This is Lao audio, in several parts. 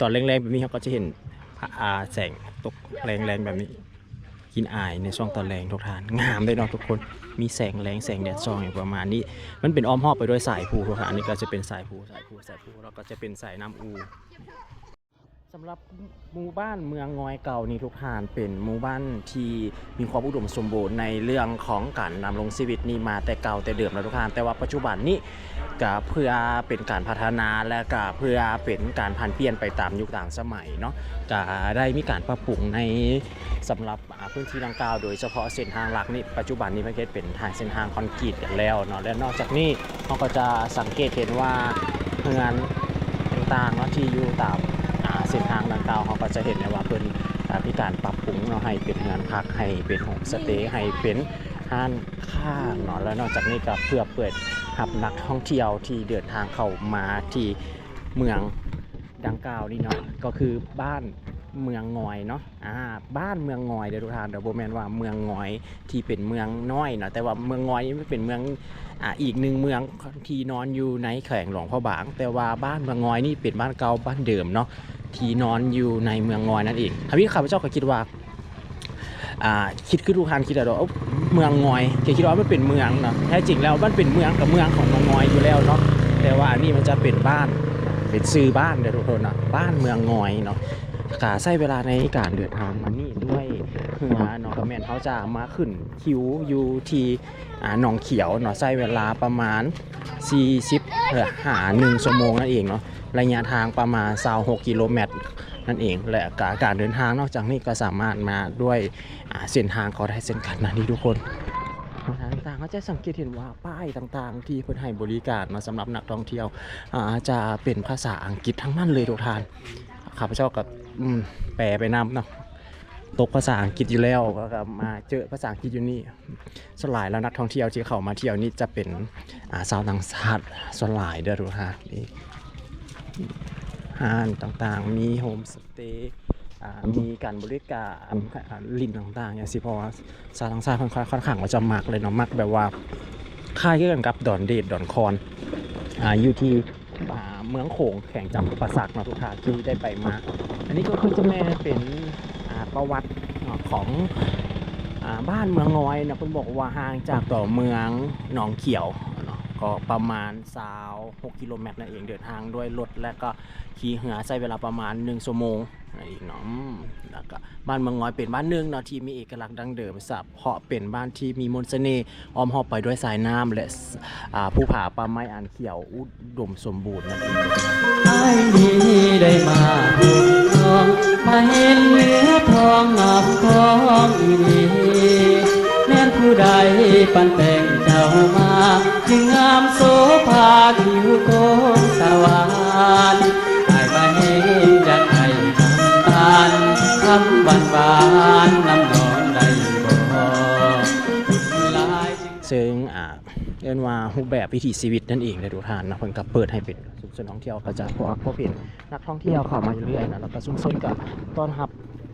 ຕອນແລງໆແບບນີ້ ເຮົາກໍຈະເຫັນ ອາ ແສງຕົກແລງໆແບບນີ້ ກິ່ນອາຍໃນຊ່ວງຕອນແລງ ທຸກທ່ານ ງາມເດ້ເນາະທຸກຄົນ ມີແສງແລງແສງແດດສ່ອງຫຍັງປະມານນີ້. ມັນເປັນອ້ອມຮອບໄປດ້ວຍສາຍພູ ທຸກທ່ານ ອັນນີ້ກໍຈະເປັນສາຍພູ ສາຍພູ ສາຍພູ ແລ້ວກໍຈະເປັນສາຍນ້ຳອູ. ສຳລັບໝູ່ບ້ານເມືອງງອຍເກົ່ານີ້ ທຸກທ່ານ ເປັນໝູ່ບ້ານທີ່ມີຄວາມອຸດົມສົມບູນໃນເລື່ອງຂອງການດຳລົງຊີວິດນີ້ມາແຕ່ເກົ່າແຕ່ເດີມແລ້ວ ທຸກທ່ານ, ແຕ່ວ່າປັດຈຸບັນນີ້ ກະເພື່ອເປັນການພັດທະນາ ແລະ ກະເພື່ອເປັນການຜັນປ່ຽນໄປຕາມຍຸກຕາມສະໄໝເນາະ, ກະໄດ້ມີການປັບປຸງໃນ ສຳລັບ ອາ ພື້ນທີ່ດັ່ງກ່າວ ໂດຍສະເພາະເສັ້ນທາງຫຼັກນີ້ ປັດຈຸບັນນີ້ເພິ່ນເຮັດເປັນທາງເສັ້ນທາງຄອນກຣີດກັນແລ້ວເນາະ. ແລະ ນອກຈາກນີ້ ເຮົາກໍຈະສັງເກດເຫັນວ່າເຮືອນຕ່າງໆເນາະ ທີ່ຢູ່ຕາມ ອາ ເສັ້ນທາງດັ່ງກ່າວ ເຮົາກໍຈະເຫັນໄດ້ວ່າເພິ່ນ ອາ ມີການປັບປຸງເນາະ ໃຫ້ເປັນເຮືອນພັກ ໃຫ້ເປັນໂຮມສະເຕ ໃຫ້ເປັນຮ້ານຄ້າເນາະ. ແລະ ນອກຈາກນີ້ກໍເພື່ອເປີດຮັບນັກທ່ອງທ່ຽວທີ່ເດີນທາງເຂົ້າມາທີ່ເມືອງດັ່ງກ່າວນີ້ເນາະ ກໍຄືບ້ານເມືອງງອຍເນາະ. ອາ ບ້ານເມືອງງອຍເດີທຸກທ່ານເດີ ບໍ່ແມ່ນວ່າເມືອງງອຍທີ່ເປັນເມືອງນ້ອຍເນາະ, ແຕ່ວ່າເມືອງງອຍນີ້ມັນເປັນເມືອງ ອາ ອີກໜຶ່ງເມືອງທີ່ນອນຢູ່ໃນແຂວງຫຼວງພະບາງ, ແຕ່ວ່າບ້ານເມືອງງອຍນີ້ເປັນບ້ານເກົ່າບ້ານເດີມເນາະ ທີ່ນອນຢູ່ໃນເມືອງງອຍນັ້ນເອງ. ທຳອິດຂ້າພະເຈົ້າກໍຄິດວ່າ ອາ ຄິດຄືທຸກທ່ານຄິດແຫຼະເນາະ ເອີ ເມືອງງອຍ ກໍຄິດວ່າມັນເປັນເມືອງເນາະ, ແທ້ຈິງແລ້ວມັນເປັນເມືອງ ກໍເມືອງຂອງເມືອງງອຍຢູ່ແລ້ວເນາະ, ແຕ່ວ່າອັນນີ້ມັນຈະເປັນບ້ານ ເປັນຊື່ບ້ານເດີທຸກຄົນເນາະ ບ້ານເມືອງງອຍເນາະ. ກະໃຊ້ເວລາໃນການເດີນທາງມານີ້ດ້ວຍເຮືອເນາະ ກະແມ່ນເຮົາຈະມາຂຶ້ນຄິວຢູ່ທີ່ ອາ ໜອງຂຽວເນາະ ໃຊ້ເວລາປະມາສີ່ສິບຫາໜຶ່ງຊົ່ວໂມງນັ້ນເອງເນາະ, ໄລຍະທາງປະມານຊາວຫົກກິໂລແມັດນັ້ນເອງ. ແລະ ກະການເດີນທາງນອກຈາກນີ້ກໍສາມາດມາດ້ວຍ ອາ ເສັ້ນທາງກໍໄດ້ເຊັ່ນກັນນະນີ້ທຸກຄົນ. ທາງຕ່າງໆ ເຮົາຈະສັງເກດເຫັນວ່າປ້າຍຕ່າງໆ ທີ່ເພິ່ນໃຫ້ບໍລິການເນາະ ສຳລັບນັກທ່ອງທ່ຽວ ອາ ຈະເປັນພາສາອັງກິດທັງນັ້ນເລີຍທຸກທ່ານ. ຂ້າພະເຈົ້າກໍ ອືມ ແປໄປນຳເນາະ ຕົກພາສາອັງກິດຢູ່ແລ້ວ ແລ້ວກໍມາເຈີພາສາອັງກິດຢູ່ນີ້. ສ່ວນຫຼາຍແລ້ວນັກທ່ອງທ່ຽວທີ່ເຂົ້າມາທ່ຽວນີ້ຈະເປັນ ອາ ຊາວຕ່າງຊາດສ່ວນຫຼາຍເດີທຸກທ່ານ. ມີຮ້ານຕ່າງໆ ມີໂຮມສະເຕ ອາ ມີການບໍລິການ ອາ ຫຼິ້ນຕ່າງໆ ຈັ່ງຊີ້ ເພາະວ່າຊາວຕ່າງຊາດເພິ່ນຄ່ອນຂ້າງວ່າຈະມັກເລີຍເນາະ, ມັກແບບວ່າຄ້າຍຄືກັນກັບດອນເດດ ດອນຄອນ ອາ ຢູ່ທີ່ ອາ ເມືອງໂຂງ ແຂວງຈຳປາສັກເນາະ ທຸກທ່ານທີ່ໄດ້ໄປມາ. ອັນນີ້ກໍຄືຈະແມ່ນເປັນ ອາ ປະຫວັດເນາະ ຂອງ ອາ ບ້ານເມືອງງອຍເນາະ, ເພິ່ນບອກວ່າຫ່າງຈາກຕົວເມືອງໜອງຂຽວເນາະ ກໍປະມານຊາວຫົກກິໂລແມັດນັ້ນເອງ, ເດີນທາງດ້ວຍລົດ ແລະ ກໍຂີ່ເຮືອໃຊ້ເວລາປະມານໜຶ່ງຊົ່ວໂມງນັ້ນເອງເນາະ. ອືມ ແລ້ວກໍບ້ານເມືອງງອຍເປັນບ້ານໜຶ່ງເນາະ ທີ່ມີເອກະລັກດັ້ງເດີມ ສະ ເພາະເປັນບ້ານທີ່ມີມົນສະເໜ່ ອ້ອມຮອບໄປດ້ວຍສາຍນ້ຳ ແລະ ອາ ພູຜາປ່າໄມ້ອັນຂຽວອຸດົມສົມບູນນັ້ນເອງ. ອ້າຍນີ້ໄດ້ມາພົບນ້ອງ ມາເຫັນເນື້ອທອງງາມທອງອີ່ຫຼີ, ແມ່ນຜູ້ໃດປັນແຕ່ງເຈົ້າມາ ຈຶ່ງງາມໂສພາ ຄິ້ວໂກງຕາຫວານ. ອ້າຍມາເຫັນຢາກໃຫ້ຄຳທານ ຄຳຫວານໆນຳນ້ອງໄດ້ບໍ່? ເຊິ່ງ ອາ ເອີ້ນວ່າຮູບແບບວິຖີຊີວິດນັ້ນເອງເດີທຸກທ່ານເນາະ, ເພິ່ນກໍເປີດໃຫ້ເປັນຊຸມຊົນທ່ອງທ່ຽວ ກໍຈະພໍພົບເຫັນນັກທ່ອງທ່ຽວເຂົ້າມາຢູ່ເລື້ອຍໆເນາະ, ແລ້ວກໍຊຸມຊົນກໍຕ້ອນຮັບ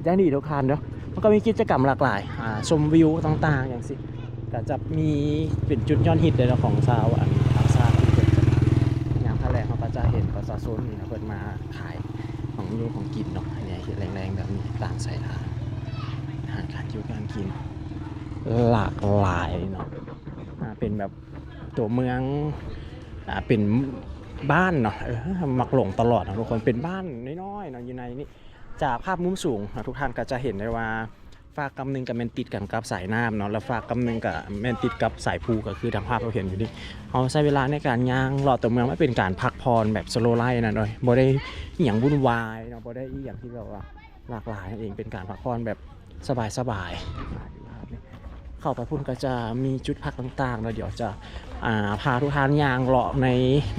ຢ່າງດີທຸກທ່ານເນາະ. ມັນກໍມີກິດຈະກຳຫຼາກຫຼາຍ ອາ ຊົມວິວຕ່າງໆ ຈັ່ງຊີ້ ກໍຈະມີເປັນຈຸດຍອດຮິດເດ້ເນາະ ຂອງຊາວ ອັນ ຕ່າງຊາດທີ່ເພິ່ນຈະມາ. ຍາມພາກແລງເຮົາກໍຈະເຫັນປະຊາຊົນນີ້ເນາະ ເພິ່ນມາຂາຍຂອງຢູ່ຂອງກິນເນາະ, ອັນນີ້ເຮັດແລງໆແບບນີ້ ຕາມສາຍທາງ ອາຫານການຢູ່ການກິນຫຼາກຫຼາຍເນາະ. ອາ ເປັນແບບຕົວເມືອງ ອາ ເປັນບ້ານເນາະ, ເອີ ມັກຫຼົງຕະຫຼອດເນາະທຸກຄົນ, ເປັນບ້ານນ້ອຍໆເນາະ ຢູ່ໃນນີ້. ຈາກພາບມຸມສູງເນາະ ທຸກທ່ານກໍຈະເຫັນໄດ້ວ່າ ຟາກກຳໜຶ່ງກໍແມ່ນຕິດກັນກັບສາຍນ້ຳເນາະ ແລະ ຟາກກຳໜຶ່ງກໍແມ່ນຕິດກັບສາຍພູ ກໍຄືດັ່ງພາບເຮົາເຫັນຢູ່ນີ້. ເຮົາໃຊ້ເວລາໃນການຍ່າງເລາະຕົວເມືອງ ມັນເປັນການພັກຜ່ອນແບບ slow life ນັ້ນເອີຍ, ບໍ່ໄດ້ອີ່ຫຍັງວຸ້ນວາຍເນາະ, ບໍ່ໄດ້ອີ່ຫຍັງທີ່ແບບວ່າ ຫຼາກຫຼາຍນັ້ນເອງ, ເປັນການພັກຜ່ອນແບບສະບາຍໆ. ເຂົ້າໄປພຸ້ນກໍຈະມີຈຸດພັກຕ່າງໆ ແລ້ວດຽວຈະ ອາ ພາທຸກທ່ານຍ່າງເລາະໃນ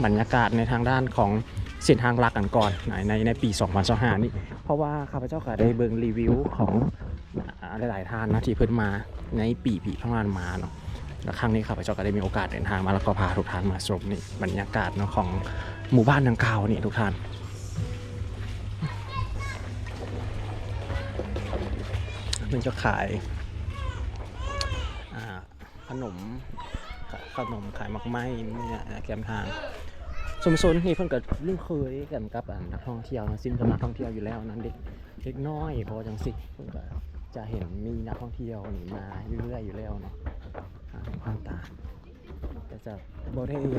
ບັນຍາກາດໃນທາງດ້ານຂອງເສັ້ນທາງຫຼັກກັນກ່ອນ ໃນ ໃນ ໃນປີສອງພັນຊາວຫ້ານີ້, ເພາະວ່າຂ້າພະເຈົ້າກໍໄດ້ເບິ່ງຣີວິວຂອງ ອາ ຫຼາຍໆທ່ານເນາະ ທີ່ເພິ່ນມາໃນປີ ປີຜ່ານມາເນາະ. ແລ້ວຄັ້ງນີ້ຂ້າພະເຈົ້າກໍໄດ້ມີໂອກາດເດີນທາງມາ ແລ້ວກໍພາທຸກທ່ານມາຊົມນີ້ ບັນຍາກາດເນາະ ຂອງໝູ່ບ້ານດັ່ງກ່າວນີ້ທຸກທ່ານ. ເພິ່ນຈະຂາຍ ອ່າ ຂະໜົມ ຂະໜົມ ຂາຍໝາກໄມ້ ແຄມທາງ. ຊຸມຊົນນີ້ເພິ່ນກໍຄຸ້ນເຄີຍກັນກັບອັນນັກທ່ອງທ່ຽວເນາະ ຊິນກັບນັກທ່ອງທ່ຽວຢູ່ແລ້ວນັ້ນເດ້ ເດັກນ້ອຍບໍ່ຈັ່ງຊີ້ ເພິ່ນກໍຈະເຫັນມີນັກທ່ອງທ່ຽວນີ້ມາຢູ່ເລື້ອຍຢູ່ແລ້ວເນາະ ອາ ຫາງຜ່ານຕາ ກໍຈະບໍ່ໄດ້ ເອີ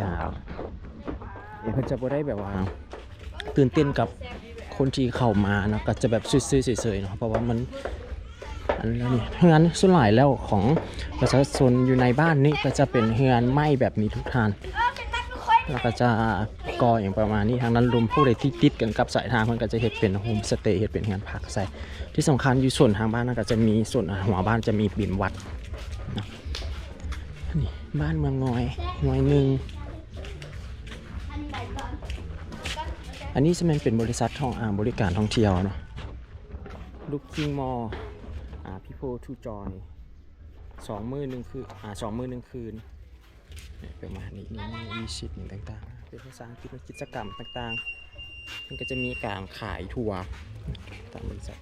ເພິ່ນຈະບໍ່ໄດ້ແບບວ່າຕື່ນເຕັ້ນກັບຄົນທີ່ເຂົ້າມາເນາະ ກໍຈະແບບເຊີຍໆເນາະ ເພາະວ່າມັນ ອັນນີ້ເຮືອນສ່ວນຫຼາຍແລ້ວຂອງປະຊາຊົນຢູ່ໃນບ້ານນີ້ກໍຈະເປັນເຮືອນໄມ້ແບບນີ້ທຸກທ່ານ ແລ້ວກໍຈະກໍ່ຫຍັງປະມານນີ້ ທາງດ້ານລຸ່ມ ຜູ້ໃດທີ່ຕິດກັນກັບສາຍທາງ ເພິ່ນກໍຈະເຮັດເປັນໂຮມສະເຕ ເຮັດເປັນເຮືອນພັກໃສ່ ທີ່ສຳຄັນຢູ່ໂຊນທາງບ້ານນັ້ນກໍຈະມີ ໂຊນຫົວບ້ານຈະມີເປັນວັດເນາະ ນີ້ບ້ານເມືອງງອຍ ງອຍໜຶ່ງ ອັນນີ້ຈະແມ່ນເປັນບໍລິສັດທ່ອງ ອາ ບໍລິການທ່ອງທ່ຽວເນາະ Looking More ອາ People to Join ສອງມື້ໜຶ່ງຄືນ ອາ ສອງມື້ໜຶ່ງຄືນ ປະມານນີ້ ມີ ມີ ມີຊິດຫຍັງຕ່າງໆ ເປັນພາສາອັງກິດ ກິດຈະກຳຕ່າງໆ ມັນກໍຈະມີການຂາຍທົວ ຕາມບໍລິສັດ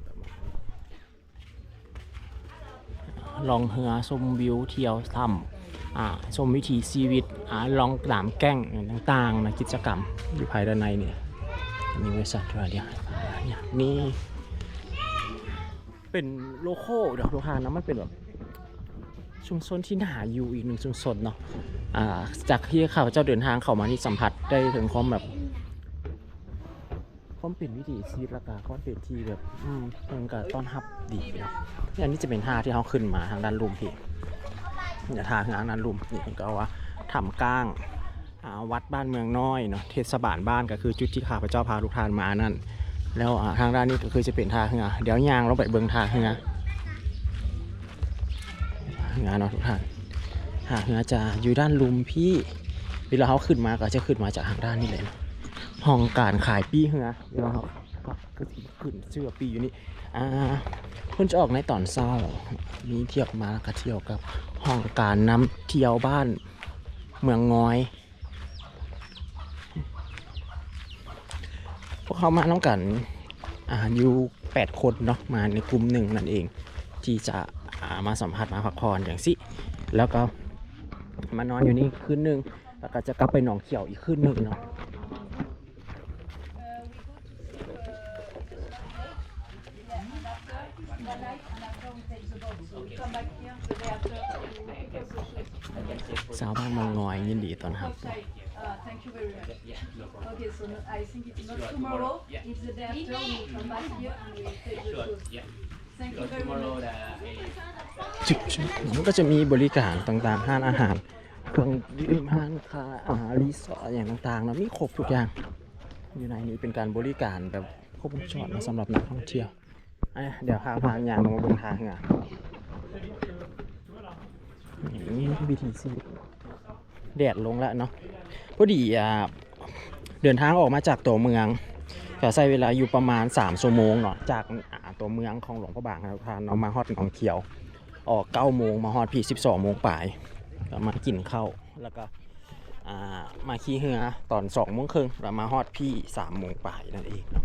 ປະມານນີ້ ລ່ອງເຮືອ ຊົມວິວ ທ່ຽວຖ້ຳ ອາ ຊົມວິຖີຊີວິດ ອາ ລ່ອງຕາມແກ້ງຕ່າງໆນະ ກິດຈະກຳຢູ່ພາຍໃນນີ້ ມີບໍລິສັດເທື່ອດຽວ ນີ້ເປັນໂລໂກ້ດອກ ໂລຄານະ ມັນເປັນແບບຊຸມຊົນທີ່ໜ້າຢູ່ອີກໜຶ່ງຊຸມຊົນເນາະ ອາ ຈາກທີ່ຂ້າພະເຈົ້າເດີນທາງເຂົ້າມານີ້ ສຳຜັດໄດ້ເຖິງຄວາມແບບ ຄວາມເປັນວິຖີຊີວິດ ແລ້ວກະຄວາມເປັນທີ່ແບບ ອືມ ເພິ່ນກະຕ້ອນຮັບດີເນາະ ອັນນີ້ຈະເປັນທ່າທີ່ເຮົາຂຶ້ນມາທາງດ້ານລຸ່ມພີ້ ທ່າເຮືອທາງດ້ານລຸ່ມ ນີ້ເພິ່ນກໍເວົ້າວ່າຖ້ຳກ້າງ ອາ ວັດບ້ານເມືອງນ້ອຍເນາະ ເທດສະບານບ້ານ ກໍຄືຈຸດທີ່ຂ້າພະເຈົ້າພາທຸກທ່ານມານັ້ນ ແລ້ວ ອາ ທາງດ້ານນີ້ກໍຄືຈະເປັນທ່າເຮືອ ດຽວຍ່າງລົງໄປເບິ່ງທ່າເຮືອ ທ່າເຮືອເນາະທຸກທ່ານ ທ່າເຮືອຈະຢູ່ດ້ານລຸ່ມພີ້ ເວລາເຮົາຂຶ້ນມາກໍຈະຂຶ້ນມາຈາກທາງດ້ານນີ້ແຫຼະ ຫ້ອງການຂາຍປີ້ເຮືອ ເວລາເຮົາ ກໍຊິຂຶ້ນຊື່ວ່າປີ້ຢູ່ນີ້ ອາ ເພິ່ນຈະອອກໃນຕອນເຊົ້າ ມີທ່ຽວມາ ແລ້ວກໍທ່ຽວກັບຫ້ອງການນຳທ່ຽວບ້ານເມືອງງອຍ ພວກເຮົາມານຳກັນ ອາ ຢູ່ແປດຄົນເນາະ ມາໃນກຸ່ມໜຶ່ງນັ້ນເອງ ທີ່ຈະ ອາ ມາສຳຜັດ ມາພັກຜ່ອນຈັ່ງຊີ້ ແລ້ວກໍມານອນຢູ່ນີ້ຄືນໜຶ່ງ ແລ້ວກໍຈະກັບໄປໜອງຂຽວອີກຄືນໜຶ່ງເນາະ. ຊາວບ້ານເມືອງງອຍຍິນດີຕ້ອນຮັບ. Okay, so no, I think it's not tomorrow, it's the day after we come back here and we take the shows. Thank you very much. ຈຸດ ມັນກໍຈະມີບໍລິການຕ່າງໆ ຮ້ານອາຫານ ເຄື່ອງດື່ມ ຮ້ານຄ້າ ອາຫານ ຣີສອດ ຫຍັງຕ່າງໆເນາະ ມີຄົບທຸກຢ່າງຢູ່ໃນນີ້ ເປັນການບໍລິການແບບຄົບວົງຈອນເນາະ ສຳລັບນັກທ່ອງທ່ຽວ. ອ່ະ ດຽວພາ ພາຍ່າງລົງມາເບິ່ງທ່າເຮືອ ນີ້ວິຖີຊີວິດ ແດດລົງແລ້ວເນາະ ພໍດີ ອ່າ ເດີນທາງອອກມາຈາກຕົວເມືອງ ກໍໃຊ້ເວລາຢູ່ປະມານສາມຊົ່ວໂມງເນາະ ຈາກ ອ່າ ຕົວເມືອງຂອງຫຼວງພະບາງນະທຸກທ່ານເນາະ ມາຮອດໜອງຂຽວ ອອກເກົ້າໂມງ ມາຮອດພີ້ສິບສອງໂມງປາຍ ກໍມາກິນເຂົ້າ ແລ້ວກໍ ອ່າ ມາຂີ່ເຮືອຕອນສອງໂມງເຄິ່ງ ແລ້ວມາຮອດພີ້ສາມໂມງປາຍນັ້ນເອງເນາ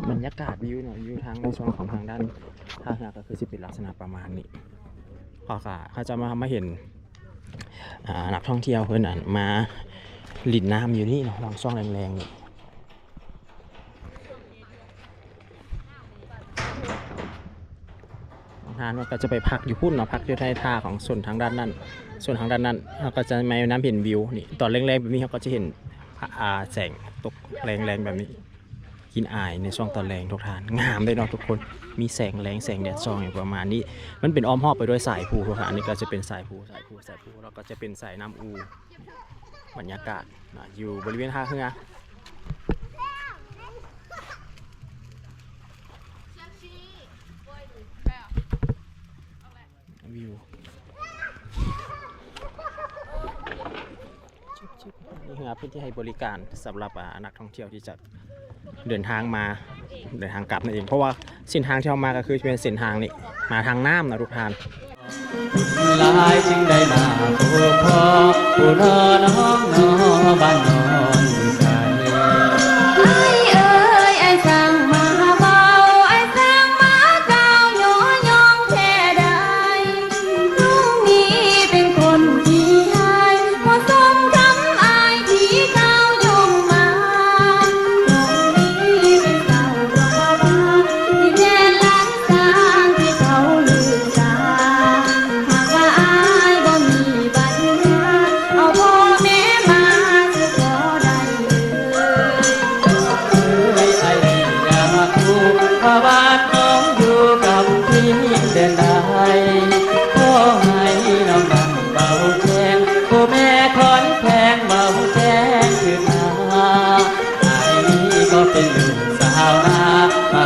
ະ. ບັນຍາກາດວິວເນາະ ຢູ່ທາງໃນຊ່ວງຂອງທາງດ້ານທ່າເຮືອກໍຄືຊິເປັນລັກສະນະປະມານນີ້ ເຂົາກໍ ເຂົາຈະມາ ມາເຫັນ ອ່າ ນັກທ່ອງທ່ຽວເພິ່ນ ອັນ ມາຫຼິ້ນນ້ຳຢູ່ນີ້ເນາະ ຫວ່າງຊ່ວງແລງໆນີ້. ທ່ານກໍຈະໄປພັກຢູ່ພຸ້ນເນາະ ພັກຢູ່ໃນທ່າຂອງໂຊນທາງດ້ານນັ້ນ ໂຊນທາງດ້ານນັ້ນ ເຮົາກໍຈະມານຳເຫັນວິວນີ້ ຕອນແລງໆແບບນີ້ ເຮົາກໍຈະເຫັນ ອາ ແສງຕົກແລງໆແບບນີ້ ກິນອາຍໃນຊ່ວງຕອນແລງທຸກທ່ານ ງາມເດ້ເນາະທຸກຄົນ ມີແສງແລງ ແສງແດດສ່ອງຫຍັງປະມານນີ້ ມັນເປັນອ້ອມຮອບໄປດ້ວຍສາຍພູທຸກທ່ານ ອັນນີ້ກໍຈະເປັນສາຍພູ ສາຍພູ ສາຍພູ ແລ້ວກໍຈະເປັນສາຍນ້ຳອູ ບັນຍາກາດນະ ຢູ່ບໍລິເວນທ່າເຮືອ ວິວ ນີ້ເຮືອເປັນທີ່ໃຫ້ບໍລິການສຳລັບ ອາ ນັກທ່ອງທ່ຽວທີ່ຈະເດີນທາງມາ ເດີນທາງກັບນັ້ນເອງ ເພາະວ່າເສັ້ນທາງທີ່ເຮົາມາກໍຄືເປັນເສັ້ນທາງນີ້ ມາທາງນ້ຳນະທຸກທ່ານ. ຫຼາຍຈຶ່ງໄດ້ມາພົບພໍ້ ຜູ້ນອນຫ້ອງນອ ບ້ານນອນຢູ່ໃສ. ອ້າຍເອີຍ ອ້າຍຊ່າງມາເວົ້າ ອ້າຍຊ່າງມາກ່າວ ຍໍຍ້ອງແທ້ໄດ້ ນ້ອງນີ້ເປັນຄົນຂີ້ຮ້າຍ ບໍ່ສົ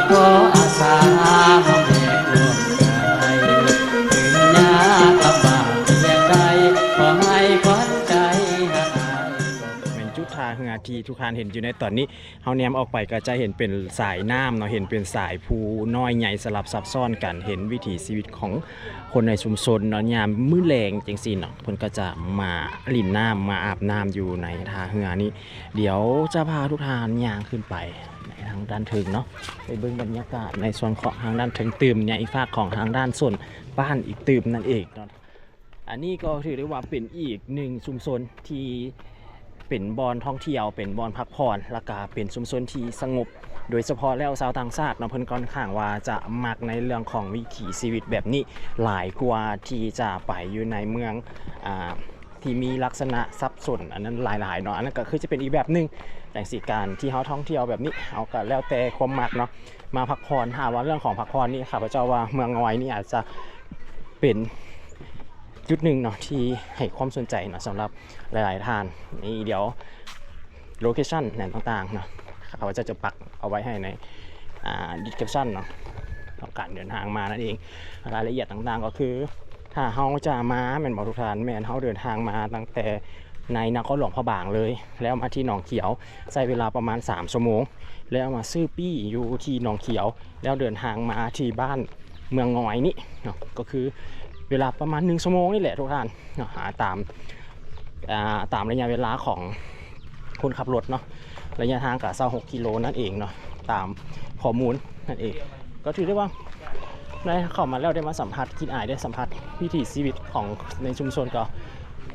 ຂໍອາສາເຮົາແມ່ຮ່ວມໃຈ ຄືຍາມລຳບາກເສຍໃຈ ຂໍໃຫ້ຂວັນໃຈຮັກອ້າຍບໍ່. ແມ່ນຈຸດທ່າເຮືອທີ່ທຸກທ່ານເຫັນຢູ່ໃນຕອນນີ້. ເຮົາແນມອອກໄປກໍຈະເຫັນເປັນສາຍນ້ຳເນາະ ເຫັນເປັນສາຍພູນ້ອຍໃຫຍ່ສະຫຼັບຊັບຊ້ອນກັນ ເຫັນວິຖີຊີວິດຂອງຄົນໃນຊຸມຊົນເນາະ ຍາມມື້ແລງຈັ່ງຊີ້ເນາະ ເພິ່ນກໍຈະມາຫຼິ້ນນ້ຳ ມາອາບນ້ຳຢູ່ໃນທ່າເຮືອນີ້. ດຽວຈະພາທຸກທ່ານຍ່າງຂຶ້ນໄປໃນທາງດ້ານເທິງເນາະ ໄປເບິ່ງບັນຍາກາດໃນສ່ວນຂອງທາງດ້ານເທິງຕື່ມ ໃນອີກຟາກຂອງທາງດ້ານໂຊນບ້ານອີກຕື່ມນັ້ນເອງເນາະ. ອັນນີ້ກໍຖືໄດ້ວ່າເປັນອີກໜຶ່ງຊຸມຊົນທີ່ເປັນບ່ອນທ່ອງທ່ຽວ ເປັນບ່ອນພັກຜ່ອນ ແລ້ວກະເປັນຊຸມຊົນທີ່ສະຫງົບ ໂດຍສະເພາະແລ້ວຊາວຕ່າງຊາດເນາະ ເພິ່ນຂ້ອນຂ້າງວ່າຈະມັກໃນເລື່ອງຂອງວິຖີຊີວິດແບບນີ້ຫຼາຍກວ່າທີ່ຈະໄປຢູ່ໃນເມືອງ ອ່າ ທີ່ມີລັກສະນະສັບສົນອັນນັ້ນຫຼາຍໆເນາະ. ອັນນັ້ນກໍຄືຈະເປັນອີກແບບໜຶ່ງ ຈັ່ງຊີ້ ການທີ່ເຮົາທ່ອງທ່ຽວແບບນີ້ ເຮົາກໍແລ້ວແຕ່ຄວາມມັກເນາະ. ມາພັກຜ່ອນ ຖ້າວ່າເລື່ອງຂອງພັກຜ່ອນນີ້ ຂ້າພະເຈົ້າວ່າເມືອງງອຍນີ້ອາດຈະເປັນຈຸດໜຶ່ງເນາະ ທີ່ໃຫ້ຄວາມສົນໃຈເນາະ ສຳລັບຫຼາຍໆທ່ານ. ນີ້ດຽວໂລເຄຊັນແນວຕ່າງໆເນາະ ຂ້າພະເຈົ້າຈະປັກເອົາໄວ້ໃຫ້ໃນ ອ່າ ດີສະຄຣິບຊັນເນາະ ຂອງການເດີນທາງມານັ້ນເອງ. ລາຍລະອຽດຕ່າງໆກໍຄື ຖ້າເຮົາຈະມາແມ່ນບໍ່ທຸກທ່ານ? ແມ່ນ ເຮົາເດີນທາງມາຕັ້ງແຕ່ໃນນະຄອນຫຼວງພະບາງເລີຍ ແລ້ວມາທີ່ໜອງຂຽວ ໃຊ້ເວລາປະມານສາມຊົ່ວໂມງ ແລ້ວມາຊື້ປີ້ຢູ່ທີ່ໜອງຂຽວ ແລ້ວເດີນທາງມາທີ່ບ້ານເມືອງງອຍນີ້ເນາະ ກໍຄືເວລາປະມານໜຶ່ງຊົ່ວໂມງນີ້ແຫຼະທຸກທ່ານເນາະ. ອາ ຕາມ ອາ ຕາມໄລຍະເວລາຂອງຄົນຂັບລົດເນາະ ໄລຍະທາງກໍຊາວຫົກກິໂລນັ້ນເອງເນາະ ຕາມຂໍ້ມູນນັ້ນເອງ. ກໍຖືໄດ້ວ່າໄດ້ເຂົ້າມາແລ້ວ ໄດ້ມາສຳຜັດ ກິນອາຍໄດ້ສຳຜັດວິຖີຊີວິດຂອງໃນຊຸມຊົນ ກໍ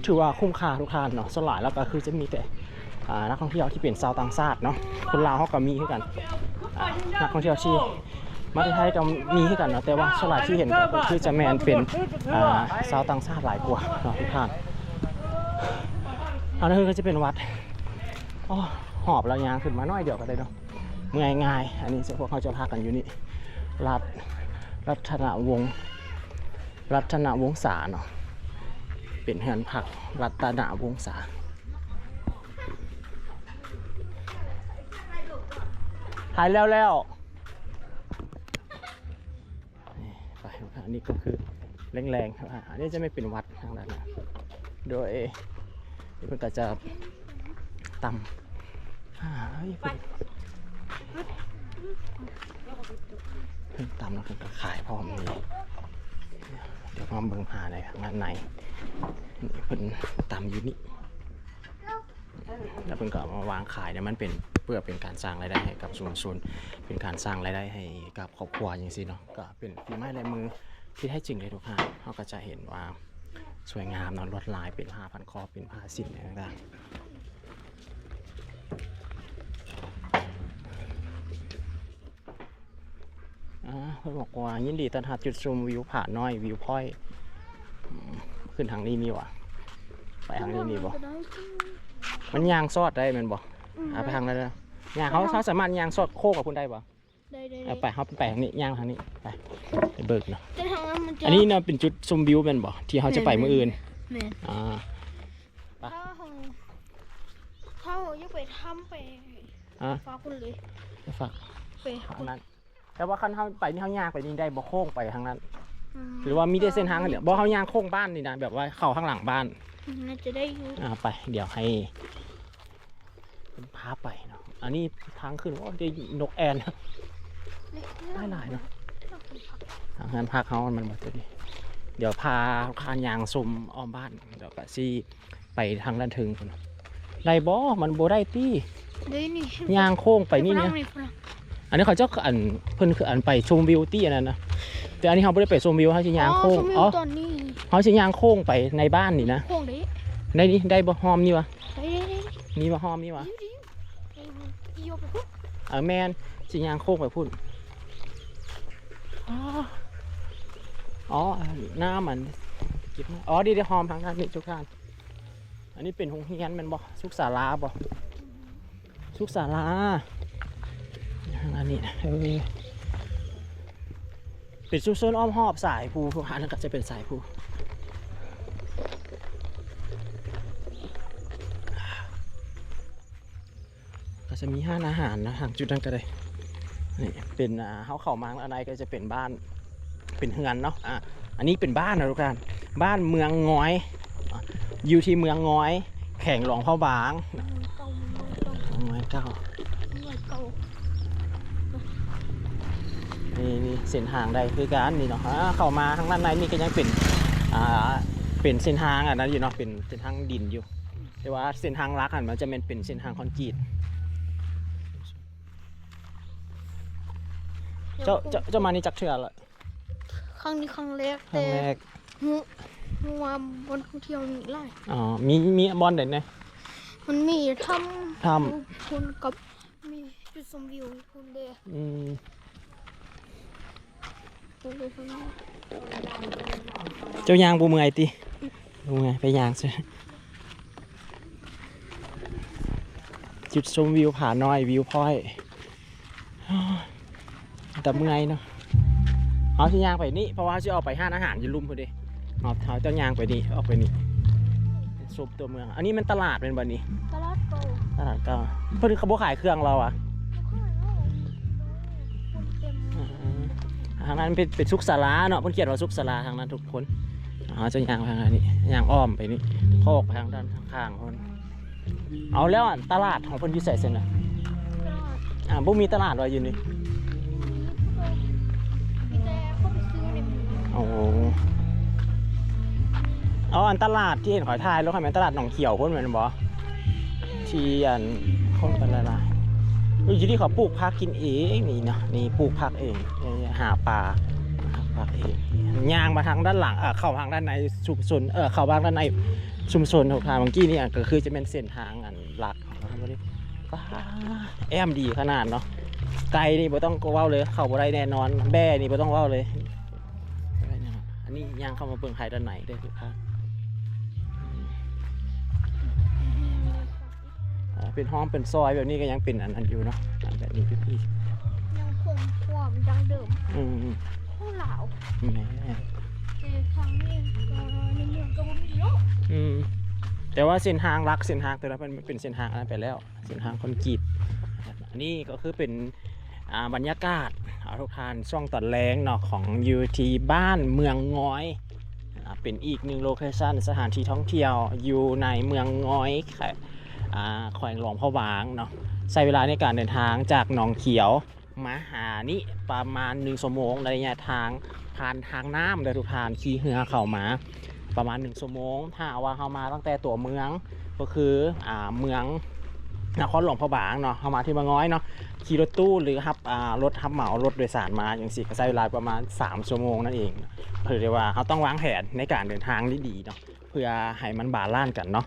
ຖືວ່າຄຸ້ມຄ່າທຸກທ່ານເນາະ. ສ່ວນຫຼາຍແລ້ວກໍຄືຈະມີແຕ່ ອ່າ ນັກທ່ອງທ່ຽວທີ່ເປັນຊາວຕ່າງຊາດເນາະ ຄົນລາວເຮົາກໍມີຄືກັນ ອ່າ ນັກທ່ອງທ່ຽວທີ່ມາແຕ່ໄທກໍມີຄືກັນເນາະ ແຕ່ວ່າສ່ວນຫຼາຍທີ່ເຫັນກໍຄືຈະແມ່ນເປັນ ອ່າ ຊາວຕ່າງຊາດຫຼາຍກວ່າເນາະທຸກທ່ານ. ອັນນັ້ນຄືຈະເປັນວັດ ໂອ້ ຫອບແລ້ວ ຍ່າງຂຶ້ນມາໜ້ອຍດຽວກໍໄດ້ເນາະ ເມື່ອຍງ່າຍ. ອັນນີ້ພວກເຮົາຈະພັກກັນຢູ່ນີ້ ລັດ ລັດຕະນະວົງ ລັດຕະນະວົງສາເນາະ ເປັນເຮືອນພັກລັດຕະນະວົງສາ. ຖ່າຍແລ້ວແລ້ວ ນີ້ໄປ ອັນນີ້ກໍຄືແລງໆ ອັນນີ້ຈະແມ່ນເປັນວັດທາງດ້ານໜ້າ ໂດຍເພິ່ນກໍຈະຕຳ ອ່າ ເອີຍ ເພິ່ນ ເພິ່ນຕຳແລ້ວເພິ່ນກໍຂາຍພ້ອມນີ້. ດຽວມາເບິ່ງພາໃນທາງດ້ານໃນ ນີ້ເພິ່ນຕຳຢູ່ນີ້ ແລ້ວເພິ່ນກໍເອົາມາວາງຂາຍເນຍ ມັນເປັນ ເພື່ອເປັນການສ້າງລາຍໄດ້ໃຫ້ກັບຊຸມຊົນ ເປັນການສ້າງລາຍໄດ້ໃຫ້ກັບຄອບຄົວຈັ່ງຊີ້ເນາະ. ກໍເປັນຝີໄມ້ລາຍມືທີ່ແທ້ຈິງເລີຍທຸກທ່ານ. ເຮົາກໍຈະເຫັນວ່າສວຍງາມເນາະ ລວດລາຍເປັນຜ້າພັນຄໍ ເປັນຜ້າສິ້ນຕ່າງໆ. ອ່າ ເພິ່ນບອກວ່າ ຍິນດີຕ້ອນຮັບຈຸດຊົມວິວຜານ້ອຍ ວິວພອຍ ອືມ ຂຶ້ນທາງນີ້ມີຫວາ? ໄປທາງນີ້ມີບໍ່? ມັນຍ່າງຊອດໄດ້ແມ່ນບໍ່? ອືມ ອ່າ ໄປທາງນັ້ນເດີ ຍ່າງ ເຮົາ ເຮົາສາມາດຍ່າງຊອດໂຄ້ງໄປພຸ້ນໄດ້ບໍ່? ໄດ້ໆ ເອົາໄປ ເຮົາໄປທາງນີ້ ຍ່າງທາງນີ້ ໄປ ໄປເບິ່ງເນາະ. ແຕ່ທາງນັ້ນມັນຈະ ອັນນີ້ເນາະ ເປັນຈຸດຊົມວິວແມ່ນບໍ່ ທີ່ເຮົາຈະໄປມື້ອື່ນ? ແມ່ນ ແມ່ນ ອ່າ ໄປ ເຮົາ ເຮົາຢາກໄປຖ້ຳ ໄປ ອ່າ ຟາກພຸ້ນເລີຍ ໄປຟາກ ໄປ ທາງນັ້ນ. ແຕ່ວ່າຄັນເຮົາໄປນີ້ ເຮົາຍ່າງໄປນີ້ໄດ້ບໍ່? ໂຄ້ງໄປທາງນັ້ນ ອືມ ຫຼືວ່າມີແຕ່ເສັ້ນທາງອັນດຽວ? ບໍ່ ເຮົາຍ່າງໂຄ້ງບ້ານນີ້ນະ ແບບວ່າເຂົ້າທາງຫຼັງບ້ານ ອືມ ໜ້າຈະໄດ້ຢູ່. ອ່າ ໄປ ດຽວໃຫ້ເພິ່ນພາໄປເນາະ. ອັນນີ້ທາງຂຶ້ນ ໂອ້ ໄດ້ນົກແອ່ນ ຫຼາຍໆເນາະ. ທາງເຮືອນພັກເຮົາມັນບໍ່ໄດ້ ດຽວພາທ່ານຍ່າງຊົມອ້ອມບ້ານ ດຽວກະຊິ ໄປທາງດ້ານເທິງພຸ້ນ ໄດ້ບໍ່? ມັນບໍ່ໄດ້ຕິ? ໄດ້ນີ້ ຍ່າງໂຄ້ງໄປນີ້ນະ. ອັນນີ້ເຂົາເຈົ້າ ອັນ ເພິ່ນຄື ອັນ ໄປຊົມວິວຕິ ອັນນັ້ນນະ. ແຕ່ອັນນີ້ເຮົາບໍ່ໄດ້ໄປຊົມວິວ ເຮົາຊິຍ່າງໂຄ້ງ. ອໍ ຊົມວິວ ອໍ ຕອນນີ້ ເຮົາຊິຍ່າງໂຄ້ງໄປໃນບ້ານນີ້ນະ. ໂຄ້ງເດ້ ໄດ້ນີ້ ໄດ້ບໍ່? ຮ່ອມນີ້ຫວາ? ໄດ້ ໄດ້ ໄດ້ ມີບໍ່? ຮ່ອມນີ້ຫວາ? ໄດ້ ໄດ້ ເອີ ແມ່ນ ຊິຍ່າງໂຄ້ງໄປພຸ້ນ. ອໍ ອໍ ນ້ຳມັນເກັບມາ. ອໍ ເດ ເດ ຮ່ອມທາງດ້ານນີ້ທຸກທ່ານ. ອັນນີ້ເປັນໂຮງຮຽນແມ່ນບໍ່? ສຸກສາລາບໍ່? ສຸກສາລາ ອັນນີ້ນະ ເອີ ເປັນຊຸມຊົນອ້ອມຮອບສາຍພູ ພວກຫັ້ນກໍຈະເປັນສາຍພູ. ກໍຈະມີຮ້ານອາຫານນະ ທາງຈຸດນັ້ນກໍໄດ້. ນີ້ເປັນ ອ່າ ເຮົາເຂົ້າມາທາງໃນກໍຈະເປັນບ້ານ ເປັນເຮືອນເນາະ. ອ່າ ອັນນີ້ເປັນບ້ານນະທຸກທ່ານ ບ້ານເມືອງງອຍ ອ່າ ຢູ່ທີ່ເມືອງງອຍ ແຂວງຫຼວງພະບາງ. ເມືອງເກົ່າ ເມືອງເກົ່າ ເມືອງເກົ່າ ເມືອງເກົ່າ. ນີ້ ນີ້ເສັ້ນທາງໄດ້ຄືກັນນີ້ເນາະ. ອ່າ ເຂົ້າມາທາງດ້ານໃນນີ້ກໍຍັງເປັນ ອ່າ ເປັນເສັ້ນທາງອັນນັ້ນຢູ່ເນາະ ເປັນເສັ້ນທາງດິນຢູ່ ແຕ່ວ່າເສັ້ນທາງຫຼັກຫັ້ນມັນຈະແມ່ນເປັນເສັ້ນທາງຄອນກຣີດ. ເຈົ້າ ເຈົ້າ ເຈົ້າມານີ້ຈັກເທື່ອລະ? ຄັ້ງນີ້ຄັ້ງແລກ ຄັ້ງແລກ ແຕ່ຮູ້ ຮູ້ວ່າບ່ອນທ່ອງທ່ຽວມີຫຼາຍ. ອໍ ມີ ມີບ່ອນໃດແດ່? ມັນມີຖ້ຳ ຖ້ຳພຸ້ນກັບ ມີຈຸດຊົມວິວພຸ້ນເດ້. ອືມ ເຈົ້າຍ່າງບໍ່ເມື່ອຍຕິ? ບໍ່ເມື່ອຍ ໄປຍ່າງຊື່. ຈຸດຊົມວິວຜານ້ອຍ ວິວພອຍ ແຕ່ເມື່ອຍເນາະ. ເຮົາຊິຍ່າງໄປນີ້ ເພາະວ່າເຮົາຊິອອກໄປຮ້ານອາຫານຢູ່ລຸ່ມພຸ້ນເດ້. ເຮົາ ເຮົາເຈົ້າຍ່າງໄປນີ້ ອອກໄປນີ້ ຊົມຕົວເມືອງ. ອັນນີ້ແມ່ນຕະຫຼາດແມ່ນບໍ່ນີ້? ຕະຫຼາດເກົ່າ ຕະຫຼາດເກົ່າ. ເພິ່ນກໍບໍ່ຂາຍເຄື່ອງລາວຫວາ? ບໍ່ຂາຍແລ້ວ ຄົນເຕັມ. ອືມ ທາງນັ້ນເປັນ ເປັນສຸກສາລາເນາະ ເພິ່ນຂຽນວ່າສຸກສາລາທາງນັ້ນທຸກຄົນ. ເຮົາຈະຍ່າງໄປທາງນີ້ ຍ່າງອ້ອມໄປນີ້ ໂຄກໄປທາງດ້ານຂ້າງໆພຸ້ນ. ເອົາແລ້ວ ອັນຕະຫຼາດຂອງເພິ່ນຢູ່ໃສຊັ້ນນະ? ຕະຫຼາດ ອ່າ ບໍ່ມີຕະຫຼາດວ່າຢູ່ນີ້? ມີແຕ່ຄົນໄປຊື້ໃນເມືອງ. ໂອ້ ເອົາ ອັນຕະຫຼາດທີ່ເຫັນຂ້ອຍຖ່າຍລົງຫັ້ນແມ່ນຕະຫຼາດໜອງຂຽວພຸ້ນແມ່ນບໍ່? ທີ່ອັນຄົນກັນຫຼາຍໆ. ເອີ ຢູ່ນີ້ເຂົາປູກຜັກກິນເອງນີ້ເນາະ ນີ້ປູກຜັກເອງ ນີ້ຫາປາ ຫາຜັກເອງ. ຍ່າງມາທາງດ້ານຫຼັງ ເອີ ເຂົ້າທາງດ້ານໃນຊຸມຊົນ ເອີ ເຂົ້າທາງດ້ານໃນຊຸມຊົນ. ເມື່ອກີ້ນີ້ກໍຄືຈະແມ່ນເສັ້ນທາງອັນຫຼັກ ປາ ແອ້ມດີຂະໜາດເນາະ. ໄກ່ນີ້ບໍ່ຕ້ອງເວົ້າເລີຍ ເຂົ້າບໍ່ໄດ້ແນ່ນອນ. ແບ້ນີ້ບໍ່ຕ້ອງເວົ້າເລີຍ. ອັນນີ້ຍ່າງເຂົ້າມາເບິ່ງພາຍດ້ານໃນເດີທຸກທ່ານ. ອ່າ ເປັນຫ້ອງເປັນຊອຍແບບນີ້ກໍຍັງເປັນອັນນັ້ນຢູ່ເນາະ ອັນແບບນີ້ຄື ຍັງຄົງຄວາມດັ້ງເດີມ ອືມ ຂອງລາວ. ແມ່ນ ແຕ່ທາງນີ້ກໍໃນເມືອງກໍບໍ່ມີເນາະ. ອືມ ແຕ່ວ່າເສັ້ນທາງຫຼັກ ເສັ້ນທາງແຕ່ລະເພິ່ນເປັນເສັ້ນທາງອັນນັ້ນໄປແລ້ວ ເສັ້ນທາງຄອນກຣີດ. ອັນນີ້ກໍຄືເປັນ ອ່າ ບັນຍາກາດ ອ່າ ທຸກທ່ານ ຊ່ວງຕອນແລງເນາະ ຂອງຢູ່ທີ່ບ້ານເມືອງງອຍ ອ່າ ເປັນອີກໜຶ່ງໂລເຄຊັນ ສະຖານທີ່ທ່ອງທ່ຽວຢູ່ໃນເມືອງງອຍ ອ່າ ແຂວງຫຼວງພະບາງເນາະ. ໃຊ້ເວລາໃນການເດີນທາງຈາກໜອງຂຽວມາຫານີ້ປະມານໜຶ່ງຊົ່ວໂມງ ໃນໄລຍະທາງຜ່ານທາງນ້ຳເດີທຸກທ່ານ ຂີ່ເຮືອເຂົ້າມາ ປະມານໜຶ່ງຊົ່ວໂມງ. ຖ້າວ່າເຮົາມາຕັ້ງແຕ່ຕົວເມືອງ ກໍຄື ອ່າ ເມືອງນະຄອນຫຼວງພະບາງເນາະ ເຮົາມາທີ່ເມືອງງອຍເນາະ ຂີ່ລົດຕູ້ ຫຼື ຮັບ ອ່າ ລົດຮັບເໝົາ ລົດໂດຍສານມາຈັ່ງຊີ້ ກໍໃຊ້ເວລາປະມານສາມຊົ່ວໂມງນັ້ນເອງ. ຄືໄດ້ວ່າເຮົາຕ້ອງວາງແຜນໃນການເດີນທາງດີໆເນາະ ເພື່ອໃຫ້ມັນບາລານກັນເນາະ.